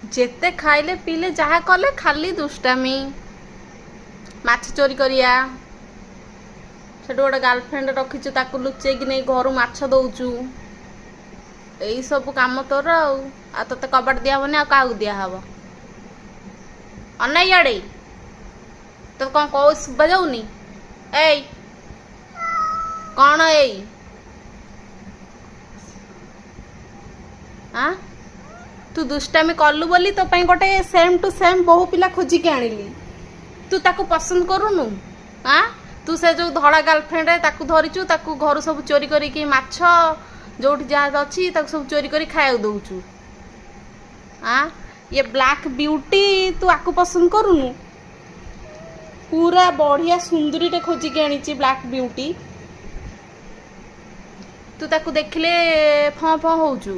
ଯେତେ ଖାଇଲେ ପିଇଲେ ଯାହା କଲେ ଖାଲି ଦୁଷ୍ଟାମି, ମାଛ ଚୋରି କରିବା। ସେଠୁ ଗୋଟେ ଗାର୍ଲଫ୍ରେଣ୍ଡ ରଖିଛୁ, ତାକୁ ଲୁଚେଇକି ନେଇ ଘରୁ ମାଛ ଦଉଛୁ। ଏଇ ସବୁ କାମ ତୋର। ଆଉ ଆଉ ତୋତେ କବାଟ ଦିଆହବନି, ଆଉ କାହାକୁ ଦିଆହବ? ଅନା ଇଆଡ଼େ, ତୋତେ କ'ଣ କହୁ ଶୁଭା ଯାଉନି? ଏଇ କ'ଣ ଏଇ ଆଁ? ତୁ ଦୁଷ୍ଟାମି କଲୁ ବୋଲି ତୋ ପାଇଁ ଗୋଟେ ସେମ୍ ଟୁ ସେମ୍ ବୋହୁ ପିଲା ଖୋଜିକି ଆଣିଲି। ତୁ ତାକୁ ପସନ୍ଦ କରୁନୁ? ଆଁ, ତୁ ସେ ଯୋଉ ଧଳା ଗାର୍ଲଫ୍ରେଣ୍ଡ ତାକୁ ଧରିଛୁ, ତାକୁ ଘରୁ ସବୁ ଚୋରି କରିକି ମାଛ ଯୋଉଠି ଯାହା ଅଛି ତାକୁ ସବୁ ଚୋରି କରି ଖାଇବାକୁ ଦଉଛୁ। ଆଁ, ଇଏ ବ୍ଲାକ୍ ବିୟୁଟି, ତୁ ଆକୁ ପସନ୍ଦ କରୁନୁ? ପୁରା ବଢିଆ ସୁନ୍ଦରୀଟେ ଖୋଜିକି ଆଣିଛି, ବ୍ଲାକ୍ ବିୟୁଟି, ତୁ ତାକୁ ଦେଖିଲେ ଫଁ ଫଁ ହଉଛୁ।